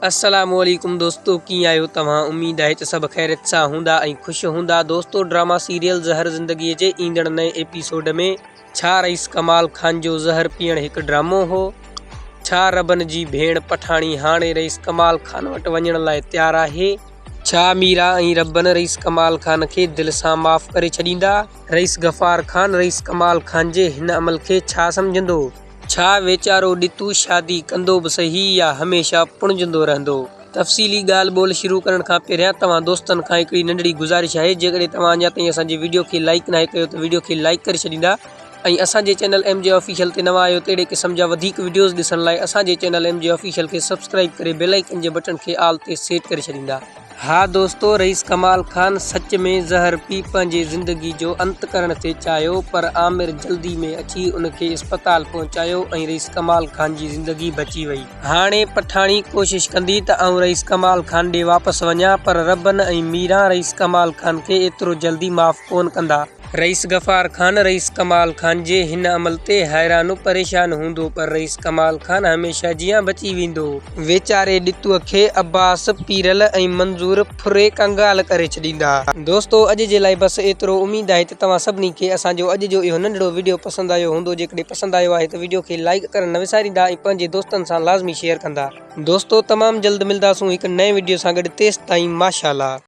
السلام عليڪم دوستو ڪيئن آهيو توهان اميد آهي ته سڀ خيريت سان هوندا ۽ خوش هوندا دوستو ڊراما سيريل زهر زندگي جي ايندڙ نئين ايپيسوڊ ۾ ڇا رئيس ڪمال خان جو زهر پيئڻ هڪ ڊرامو هو ڇا ربن جي ڀيڻ پٺاڻي هاڻي رئيس ڪمال خان وٽ وڃڻ لاء تيار آهي ڇا ميرا ۽ ربن رئيس ڪمال خان کي دل سان معاف ڪري ڇڏيندا رئيس غفار خان رئيس ڪمال خان جي هن عمل کي ڇا سمجهندو ڇا ويچارو ڏتو شادي ڪندو به سهي يا هميشه پڻجندو رهندو؟ تفصيلي ڳالهه ٻولهه شروع ڪرڻ کان پهريان توهان دوستن کان هڪڙي ننڍڙي گذارش آهي جيڪڏهن توهان اڃا تائين اسان جي وڊيو کي لائيڪ ناهي ڪيو ته وڊيو کي لائيڪ ڪري ڇڏيندا ۽ اسان جي چينل ايم جي آفيشل تي نوان آهيو ته اهڙي قسم جا وڌيڪ وڊيوز ڏسڻ لاء اسان جي چينل ايم جي آفيشل کي سبسڪرائيب ڪري بيل آئيڪن جي بٽڻ کي آل تي سيٽ ڪري ڇڏيندا. ها دوستو رئيس ڪمال خان سچ ۾ زهر پي پنهنجي زندگي جو انت ڪرڻ ٿي چاهيو پر عامر جلدي ۾ اچي ان کي اسپتال پهچايو ۽ رئيس ڪمال خان جي زندگي بچي وئي. هاڻي پٺاڻي ڪوشش ڪندي ته آئون رئيس ڪمال خان ڏي واپس وڃان پر ربن ۽ ميران رئيس ڪمال خان کي ايترو جلدي معاف ڪون ڪندا. رئيس غفار خان رئيس ڪمال خان جي هن عمل تي حيران و پريشان هوندو پر رئيس ڪمال خان هميشه جيان بچي ويندو. ويچاري ڏتوء کي عباس، پيرل ۽ منظور ڦري ڪنگال ڪري ڇڏيندا. دوستو اڄ جي لاء بس ايترو اميد آهي ته توهان سڀني کي اسان جو اڄ جو اهو ننڍڙو وڊيو پسند آيو هوندو جيڪڏهن پسند آيو آهي ته وڊيو کي لائيڪ ڪرڻ نه وساريندا ۽ پنهنجي دوستن سان لازمي شيئر ڪندا. دوستو تمام جلد ملداسون هڪ نئين وڊيو سان گڏ تيستائين ماشاءالله.